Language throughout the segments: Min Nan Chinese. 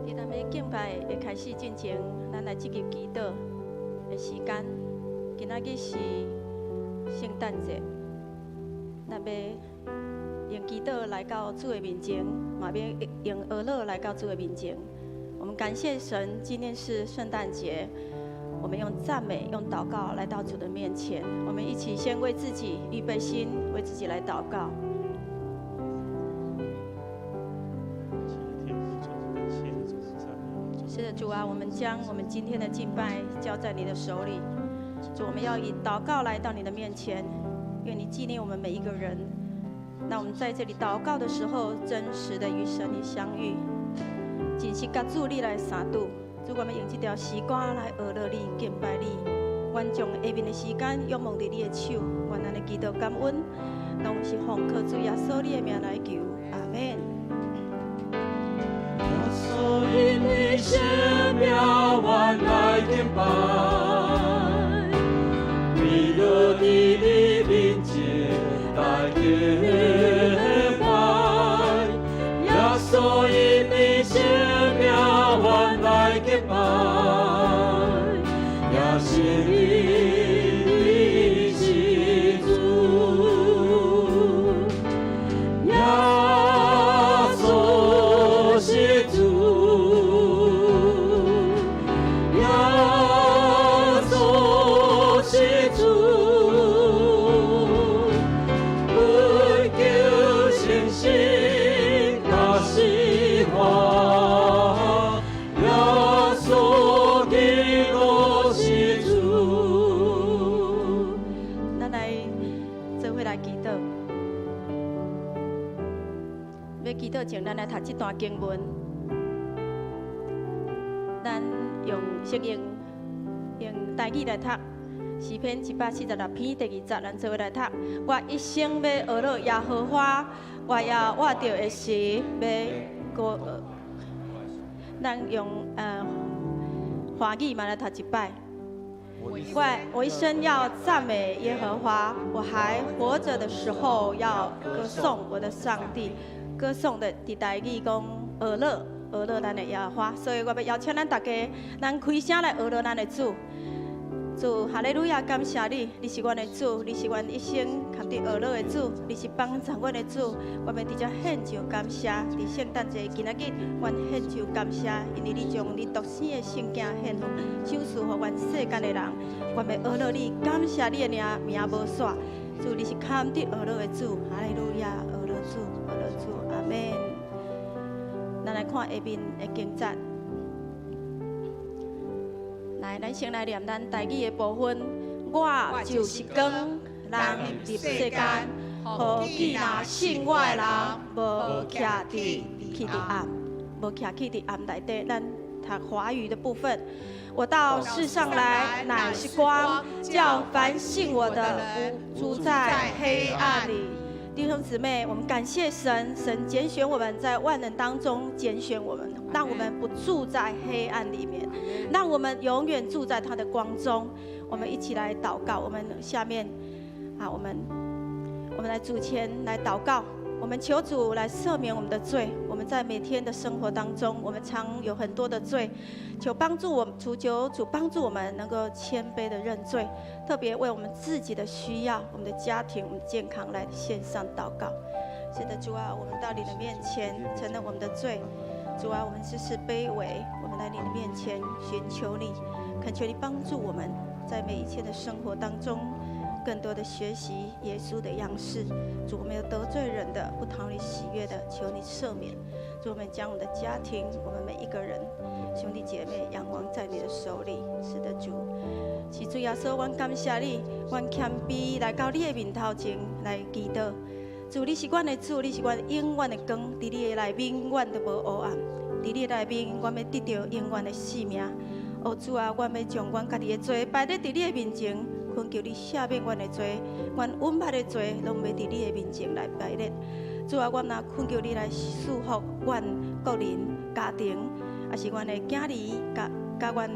佇咱欲敬拜的開始進前，咱來進入祈禱的時間。今仔日是聖誕節，咱欲用祈禱來到主的面前，嘛欲用呵咾來到主的面前。我們感謝神，今天是聖誕節，我們用讚美、用禱告來到主的面前。我們一起先為自己預備心，為自己來禱告。天父，感謝主，讚美主。是的，主啊，我們將我們今天的敬拜交在你的手裡。主，我們要以禱告來到你的面前，願你紀念我們每一個人。那我們在這裡禱告的時候，真實的與神你相遇，真實佮主你來相拄。主，我們用這條詩歌來呵咾你、敬拜你。願將下面的時間仰望佇你的手，願咱的祈禱感恩，攏是奉靠主耶穌你的名來求，阿門。耶穌因你聖名，阮來敬拜，為了佇你面前來敬拜。耶穌因你聖名，阮來敬拜，也是你你是主，耶穌是主，耶穌是主，懇求信心佮死活，耶穌基督是主。咱來做伙來祈禱。欲祈禱前，咱來讀這段經文。咱用先用台語來讀，詩篇146篇第二節，咱做伙來讀。我一生欲呵咾耶和華，我猶活著的時欲歌。咱用華語嘛來讀一擺。我一生要讚美耶和華，我還活着的時候要歌頌我的上帝。歌頌的佇台語講呵咾呵咾咱的耶和華，所以我欲邀請咱大家，咱開聲來呵咾咱的主。主，哈利路亞，感謝你，你是阮的主，你是阮一生堪得呵咾的主，你是幫助阮的主。我欲佇遮獻上感謝，佇聖誕節今仔日，阮獻上感謝，因為你將你獨生的聖子獻予賞賜予阮世間的人。我欲呵咾你，感謝你的名，名無煞。主，你是堪得呵咾的主，哈利路亞，呵咾主，呵咾主，阿門。咱來看下面的經節。來，咱先來念咱台語的部分。我就是光，人入世間，予見若信我的人，無徛佇去佇暗，無徛去佇暗內底。咱讀華語的部分。我到世上來，乃是光，叫凡信我的，不住在黑暗裡。弟兄姊妹，我們感謝神，神揀選我們在萬人當中揀選我們，讓我們不住在黑暗裡面，讓我們永遠住在他的光中。我們一起來禱告。我們下面啊，我們來主前來禱告。我們求主來赦免我們的罪。我們在每天的生活當中，我們常有很多的罪，求幫助我們，求主幫助我們能夠謙卑的認罪，特別為我們自己的需要、我們的家庭、我們的健康來獻上禱告。是的，主啊，我們到你的面前承認我們的罪。主啊，我們只是卑微，我們來你的面前尋求你，懇求你幫助我們在每一天的生活當中，更多的學習耶穌的樣式。主，我們有得罪人的、不討你喜悅的，求你赦免。主，我們將我們的家庭、我們每一個人兄弟姐妹仰望在你的手裡。是的，主，是主耶穌，阮感謝你，阮謙卑來到你的面頭前來祈禱。主，你是阮的主，你是阮永遠的光，佇你的內面，阮就無黑暗。佇你的內面，阮欲得著永遠的生命。哦，主啊，阮欲將阮家己的罪擺佇你的面前。懇求你赦免阮的罪，阮阮捌的罪，攏欲佇你的面前來擺列。主啊，阮若懇求你來賜福阮個人、家庭，抑是阮的囝兒，佮佮阮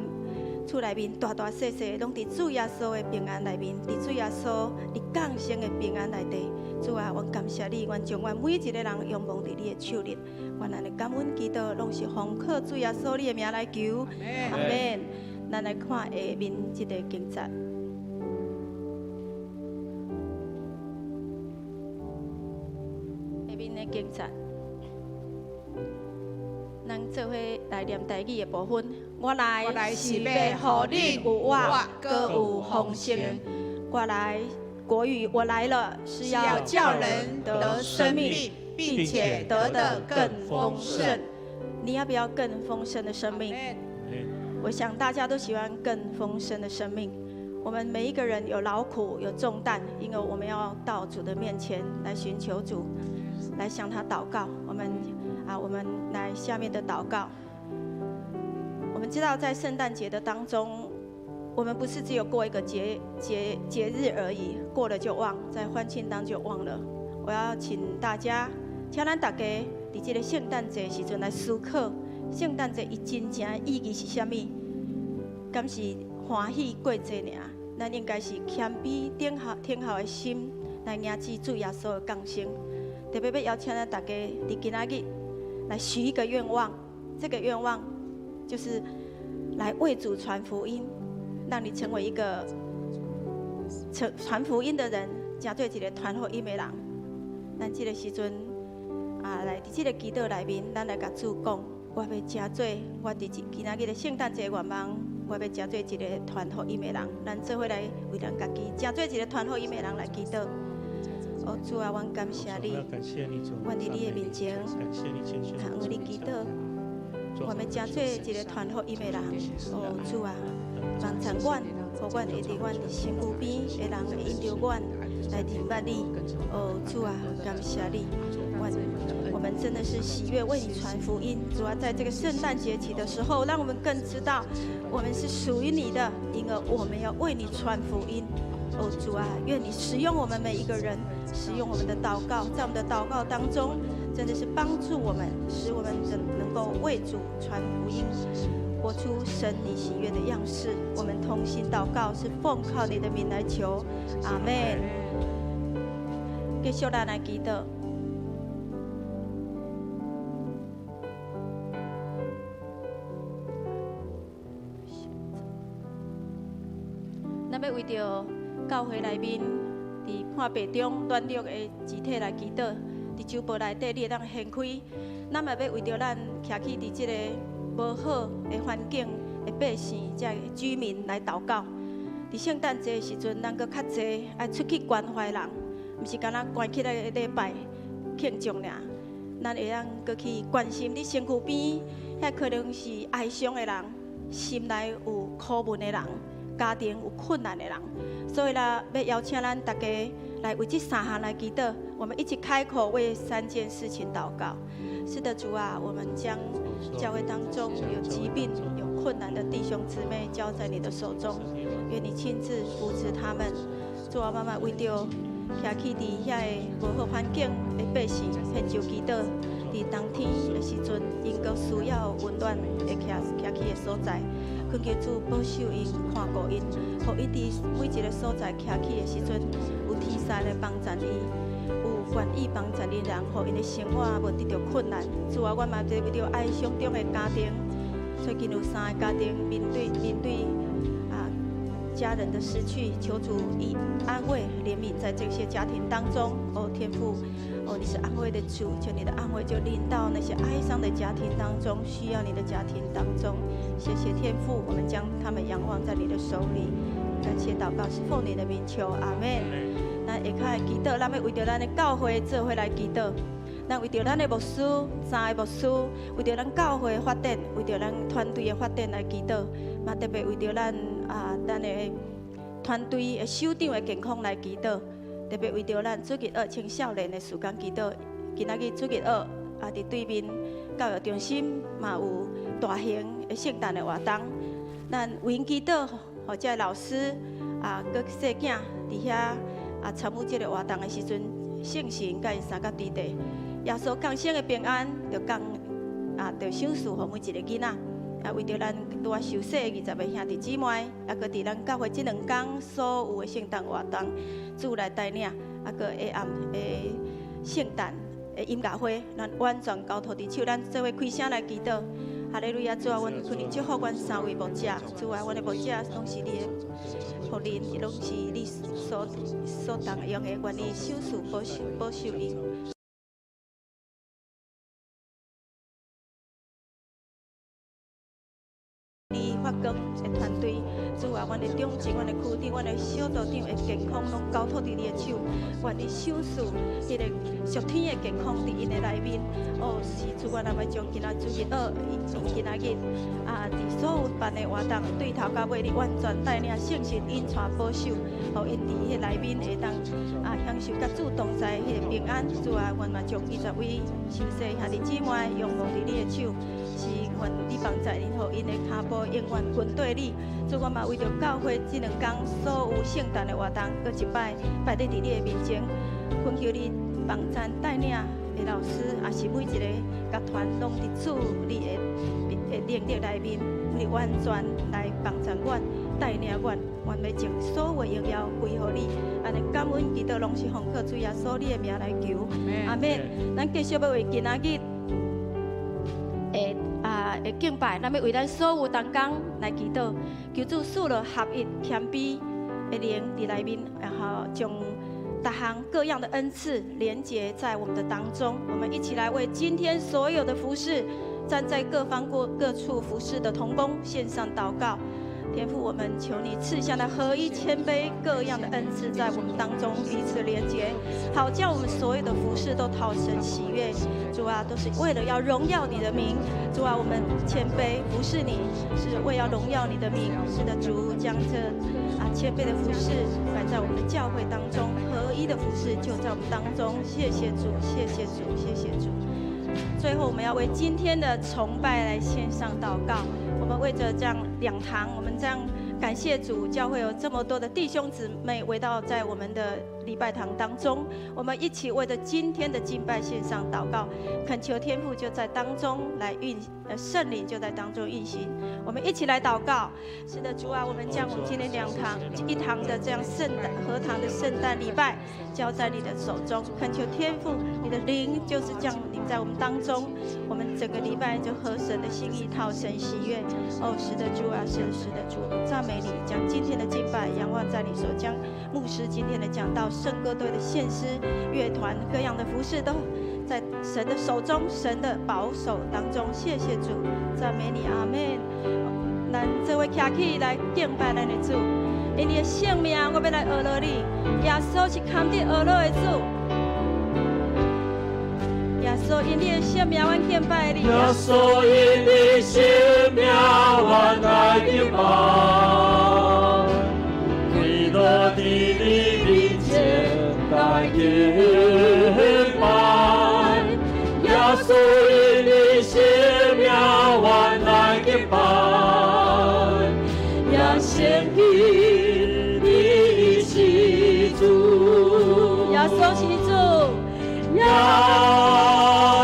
厝內面大大細細，攏佇主耶穌的平安內面，佇主耶穌你教降生的平安內底。主啊，阮感謝你，阮將阮每一个人仰望佇你的手裡。阮按呢感恩祈禱，攏是奉靠主耶穌你的名來求。阿門。咱來看下面這个經節。下面的經節，咱做伙來念台語的部分。我來是欲予恁有活，閣有豐盛。我來國語，我來了是要叫人得生命，並且得的更豐盛。你要不要更豐盛的生命？我想大家都喜歡更豐盛的生命。我們每一個人有勞苦，有重擔，因為我們要到主的面前來尋求主，來向他禱告。我們啊，我們來下面的禱告。我們知道在聖誕節的當中，我們不是只有過一個節日而已，過了就忘，在歡慶當中就忘了。我要請大家，請咱大家佇這個聖誕節時陣來思考，聖誕節伊真正的意義是啥物？敢是歡喜過節爾？咱應該是謙卑等候、等候的心來迎接主耶穌的降生。特別欲邀請咱大家佇今仔日來許一個願望，這個願望就是來為主傳福音，讓你成為一個傳福音的人，成做一個傳福音的人。咱這個時陣啊，來佇這個祈禱內面，咱來共主講，我欲成做我佇今仔日的聖誕節願望，我欲成做一個傳福音的人。咱做伙來為咱家己成做一個傳福音的人來祈禱。哦，主啊，阮感謝你，阮佇你的面前，向你祈禱，我欲成做一個傳福音的人。哦，主啊，幫助阮，予阮會佇阮佇身軀邊的人會因著阮來認捌你。哦，主啊，感謝你，我們真的是喜悅為你傳福音。主啊，在這個聖誕節期的時候，讓我們更知道我們是屬於你的，因而我們要為你傳福音。哦，主啊，願你使用我們每一個人，使用我們的禱告，在我們的禱告當中，真的是幫助我們，使我們能夠為主傳福音，活出神你喜悅的樣式。我們同心禱告，是奉靠你的名來求，阿門。繼續咱來祈禱。咱欲為著教會內面佇破病中軟弱的肢體來祈禱，佇周報內底你會當掀開。咱嘛欲為著咱徛起佇這个無好的環境的百姓，這个居民來禱告。佇聖誕節的時陣，咱閣較濟愛出去關懷人，毋是干焦關起來禮拜慶祝爾。咱會當閣去關心佇身軀邊，遐可能是哀傷的人，心內有苦悶的人，家庭有困難的人。所以啦，欲邀請咱大家來為這三項來祈禱。我們一起開口為三件事情禱告。是的，主啊，我們將教會當中有疾病、有困難的弟兄姊妹交在你的手中，願你親自扶持他們。主啊，媽媽為著徛起佇遐个無好環境的百姓，獻上祈禱。佇冬天的時陣，𪜶閣需要溫暖的徛徛起的所在，懇求主保守𪜶、看顧𪜶，予伊佇每一个所在徛起的時陣，有天使來幫助伊，有願意幫助𪜶人，予𪜶的生活無得著困難。主啊，阮嘛為著哀傷中的家庭，最近有三个家庭面對啊家人的失去，求主以安慰、憐憫在這些家庭當中。哦，天父，哦，你是安慰的主，求你的安慰就臨到那些哀傷的家庭當中，需要你的家庭當中。謝謝天父，我們將他們仰望在你的手裡。感謝禱告是奉你的名求，阿門。咱下跤祈禱，咱欲為著咱的教會做伙來祈禱。咱為著咱的牧師，三个牧師，為著咱教會發展，為著咱團隊的發展來祈禱，嘛特別為著咱啊，咱的團隊的首長的健康來祈禱，特別為著咱主日學青少年的事工祈禱。今仔日主日學啊，佇對面教育中心嘛有大型的聖誕的活動，咱為𪜶祈禱，予這个老師啊，閣細囝佇遐啊參與這个活動的時陣，聖神佮𪜶相佮佇地。耶穌降生的平安，就降啊，就賞賜予每一个囡仔。啊，為著咱拄仔受洗的20個兄弟姊妹，啊，閣佇咱教會這兩工所有的聖誕活動，主來帶領，啊，閣下暗的聖誕的音樂會，咱完全交託佇手，咱做伙開聲來祈禱。哈利路亞，主啊，阮懇你祝福阮三位牧者，主啊，阮的牧者攏是你的僕人，攏是你所動用的，願你賞賜保守保守𪜶。你發光的團隊，主啊，阮的長執、阮的區長、阮的小組長的健康，攏交託佇你的手。願你賞賜彼個屬天的健康佇𪜶的內面。哦，是主，阮也欲將今仔主日學，今仔日啊，佇所有辦的活動，對頭到尾，你完全帶領聖神引帶保守，予𪜶佇彼內面會當啊享受佮主同在彼个平安。主啊，阮嘛將20位受洗兄弟姊妹仰望佇你的手，是願你幫助𪜶，予𪜶的跤步永遠跟對你。主，我嘛為著教會這兩工所有聖誕的活動，閣一擺擺佇你的面前，懇求你幫贊帶領的老師，也是每一个樂團，攏佇主你的能力內面，你完全來幫助阮、帶領阮，阮欲將所有的榮耀歸予你。按呢感恩祈禱，攏是奉靠主耶穌你的名來求。阿們。咱繼續欲為今仔日的啊的敬拜，咱欲為咱所有同工來祈禱，求主賜落合一謙卑的靈佇內面，然後將各項各樣的恩賜連結在我們的當中。我們一起來為今天所有的服事，站在各方各各處服事的同工獻上禱告。天父，我們求你賜下那合一、謙卑各樣的恩賜在我們當中彼此連結，好叫我們所有的服事都討神喜悅。主啊，都是為了要榮耀你的名。主啊，我們謙卑服侍你，是為要榮耀你的名。是的，主將這啊謙卑的服事擺在我們的教會當中，合一的服事就在我們當中。謝謝主，謝謝主，謝謝主。最後，我們要為今天的崇拜來獻上禱告。我們為著這樣兩堂，我們這樣感謝主，教會有這麼多的弟兄姊妹圍到在我們的禮拜堂當中，我們一起為著今天的敬拜獻上禱告，懇求天父就在當中來運，聖靈就在當中運行。我們一起來禱告。是的，主啊，我們將我們今天兩堂一堂的這樣聖誕合堂的聖誕禮拜交在你的手中，懇求天父，你的靈就是降臨在我們當中，我們整個禮拜就合神的心意，討神喜悅。哦，是的，主啊，是的，是的，主，讚美你，將今天的敬拜仰望在你手，將牧師今天的講道、聖歌隊的獻詩、樂團各樣的服事都在神的手中，神的保守當中。謝謝主，讚美你，阿們。咱做伙徛起來敬拜咱的主，因你的聖名，我欲來阿羅你。耶穌是堪得阿羅的主。耶穌因你的聖名，阮敬拜你。耶穌因你聖名，阮來敬拜。跪落佇你面前來敬拜。耶穌因你聖名，阮來敬拜。也宣記你是主。耶穌是主。耶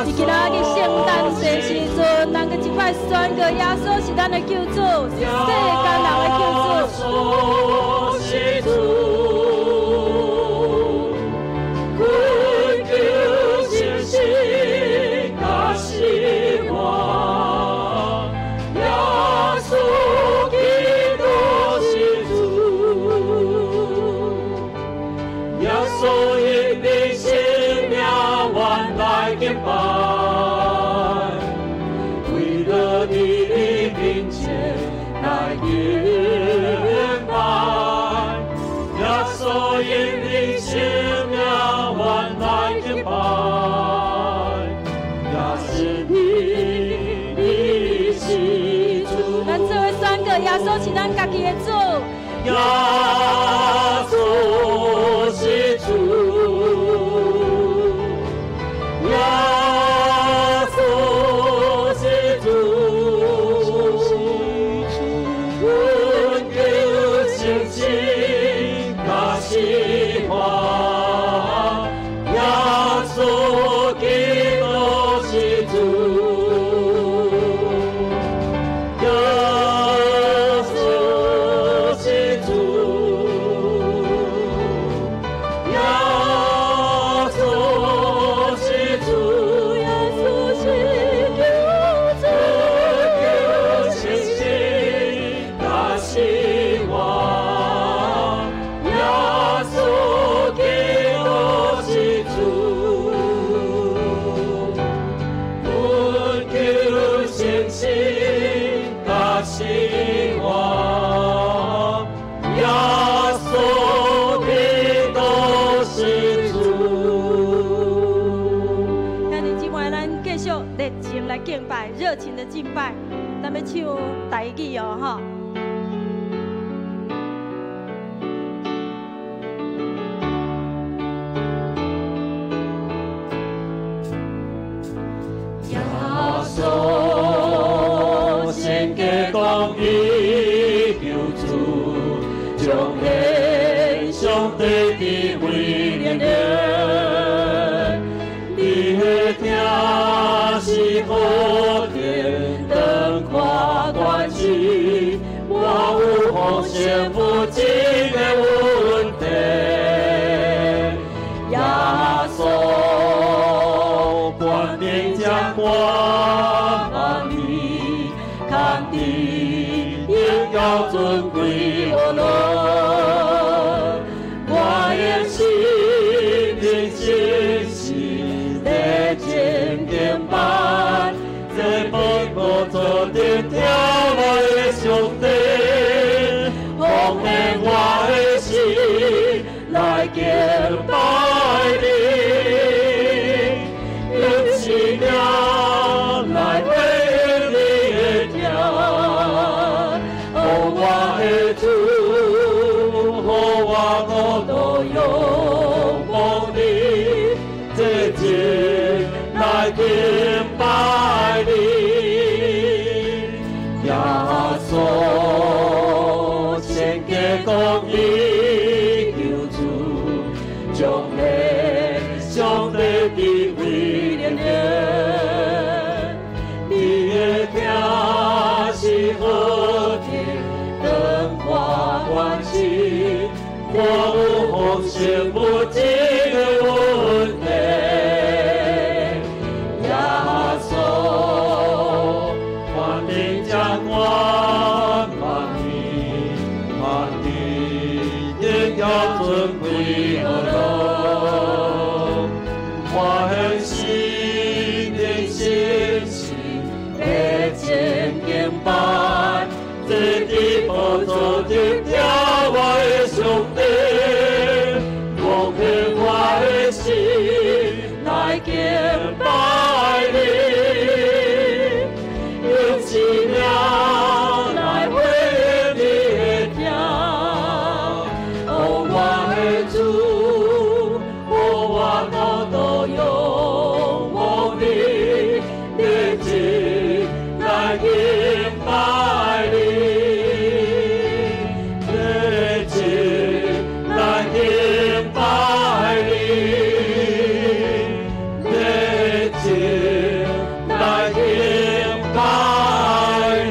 伫今仔日聖誕節時陣，咱閣一擺宣告耶穌是咱的救主，是世間人的救主。耶穌是主，困求信心佮希望，耶穌基督是主，耶穌因你聖名，阮來敬拜，跪落佇你面前來敬拜。耶穌因你聖名，阮來敬拜，也是你，你是主。咱做伙宣告，耶穌是咱家己的主。耶穌是主，耶穌是主，困求信心佮希望，耶穌基督是主，耶熱情的敬拜，咱欲唱台語哦，吼。耶穌神家公義救主，彰顯上帝的威能。你的疼是何等長闊關係，我有豐盛無盡的恩典。耶穌冠冕掌管萬民，扛起榮耀尊貴何樂，我的心靈真心熱情敬拜，這寶座頂疼我的上帝，奉獻我的心來敬拜你，用生命來回應你的疼，哦，我的主，予我無度仰望你，這情來敬拜你。耶穌神家公義救主，彰顯上帝的威能。你的疼是何等長闊關係，我有豐盛無盡的恩典。耶穌冠冕掌管萬民，萬民榮耀尊貴何樂，我的心靈真心熱情敬拜，坐佇寶座頂疼我的上帝，奉獻我的心來敬拜你，用生命來回應你的疼，哦，我的主，予我無度仰望你，熱情來敬拜你，熱情來敬拜你，熱情來敬拜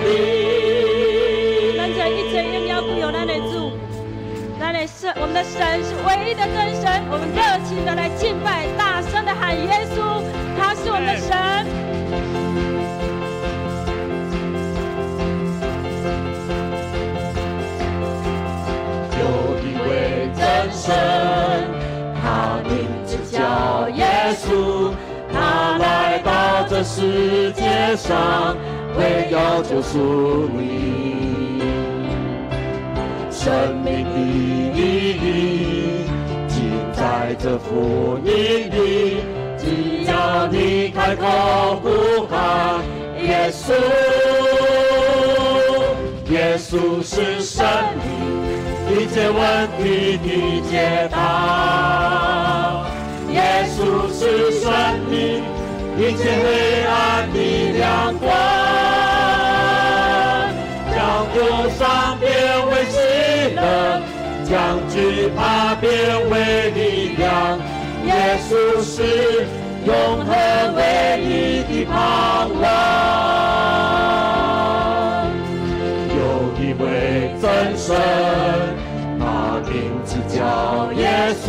你。咱將一切榮耀歸予咱的主，咱的神，我們的神是唯一的真神。我們熱情的來敬拜，大聲的喊耶穌，他是我們的神。有一位真神，他名字叫耶穌，他來到這世界上，為要救贖你。生命的意義盡在這福音裡，只要你開口呼喊耶穌，耶穌是生命一切問題的解答。耶穌是生命一切黑暗的亮光，將憂傷變為喜樂，將懼怕變為力量。耶穌是永恆唯一的盼望。有一位真神，他名字叫耶穌，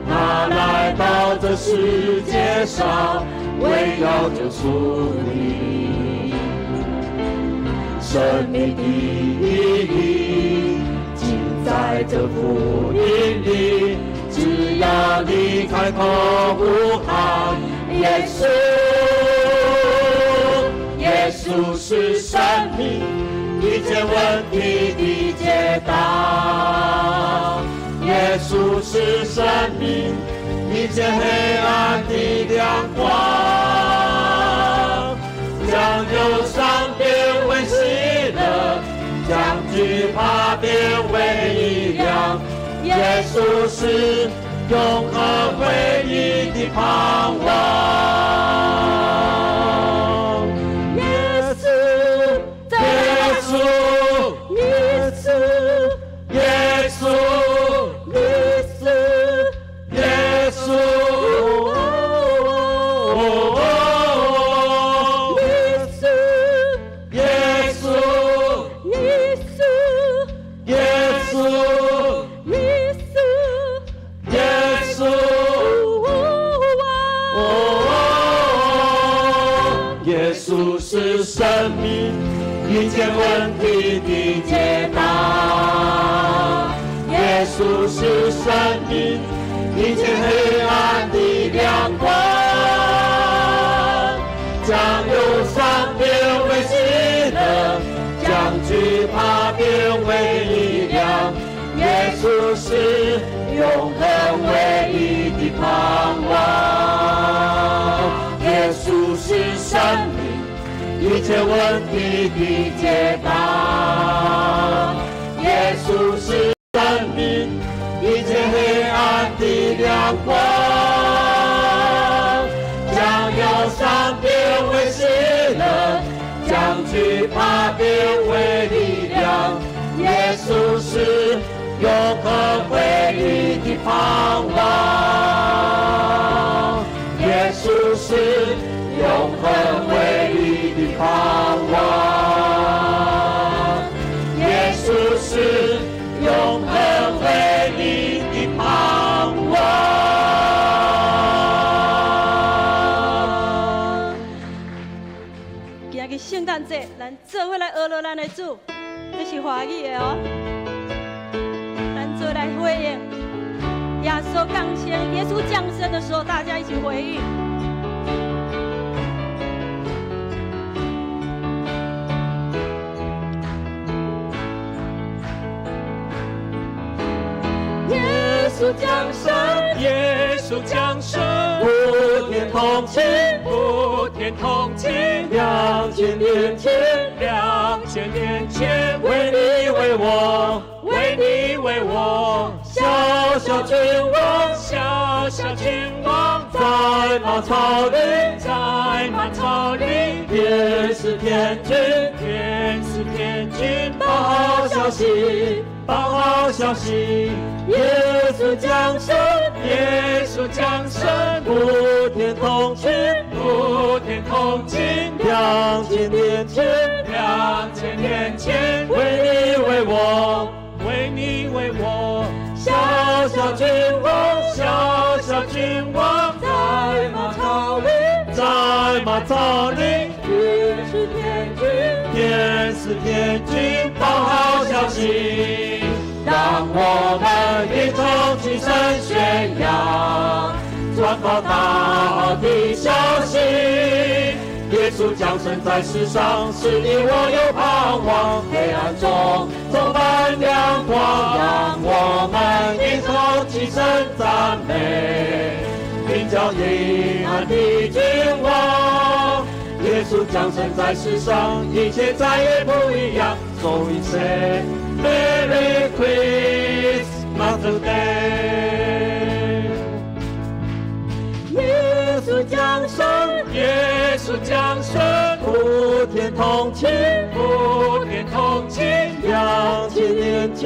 他來到這世界上，為要救贖你。生命的意義盡在這福音裡，只要你開口呼喊耶穌，耶穌是生命一切問題的解答。耶穌是生命一切黑暗的亮光，將憂忧伤变为喜乐，将惧怕变为力量。耶稣是永恒唯一的盼望。耶稣，耶稣，耶稣，耶稣，耶稣，耶稣，耶稣，耶稣，耶稣，耶稣，耶稣，耶稣，哦，耶稣是生命一切问题的解答。耶稣是生命一切黑暗的亮光，将忧伤变为喜乐，将惧怕变为力量。耶稣是永恒唯一的盼望。耶稣是生命一切问题的解答。耶稣是生命一切黑暗的亮光，将忧伤变为喜乐，将惧怕变为力量。耶稣是永恒唯一的盼望。耶稣是永恒唯一的盼望。耶稣是永恒唯一的盼望。今仔日聖誕節，咱做伙來學落咱的主，這是華語的哦。咱做來回應耶穌降生，耶穌降生的時候，大家一起回應。耶穌降生，耶穌降生，普天同慶，普天同慶，2000年前，2000年前，為你為我，為你為我，小小君王，小小君王，在馬槽裡，在馬槽裡，天使天軍，天使天軍，報好消息，報好消息，耶穌降生，耶穌降生，普天同慶，普天同慶，2000年前，2000年前，為你為我，為你為我，小小君王，小小君王，在馬槽裡，在馬槽裡，天使天軍，天使天軍，報好消息，讓我們一同齊聲宣揚，傳報大好的消息。耶穌降生在世上，使你我有盼望。黑暗中充滿亮光，讓我們一同齊聲讚美，名叫平安的君王。耶穌降生在世上，一切再也不一樣。So we say Merry Christmas today。耶穌降生，耶穌降生，普天同慶，普天同慶，2000年前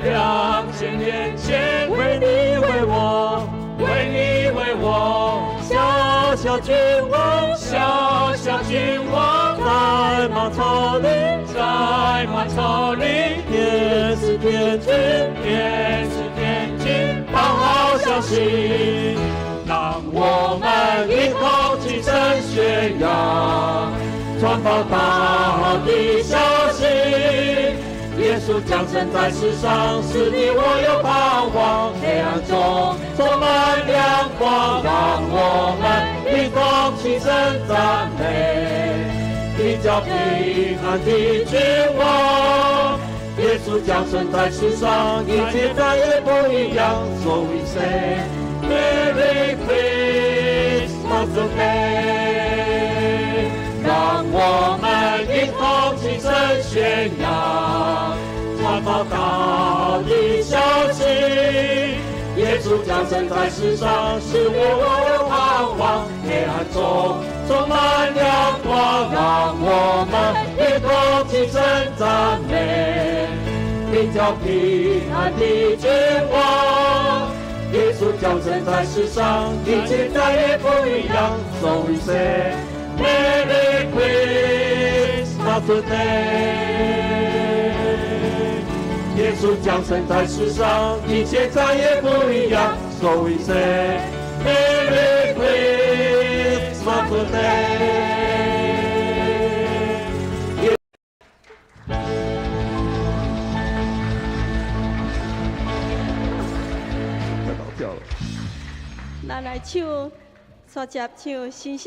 ，2000年前，為你為我，為你為我，小小君王，小小君王，在馬槽裡，在馬槽裡，天使天軍，天使天軍，報好消息，讓我們一同齊聲宣揚，傳報大好的消息。耶穌降生在世上，使你我有盼望。黑暗中充滿亮光，讓我們一同齊聲讚美，名叫平安的君王。耶穌降生在世上，一切再也不一樣。So we say Merry Christmas today。讓我們一同齊聲宣揚，傳報大的消息。耶穌降生在世上，使我有盼望。黑暗中充滿亮光，讓我們一同齊聲讚美，名叫平安的君王。耶穌降生在世上，一切再也不一樣。So we say Merry Christmas today。耶穌降生在世上，一切再也不一樣。So we say Merry Christmas today。快倒掉了。咱來唱，煞接唱新。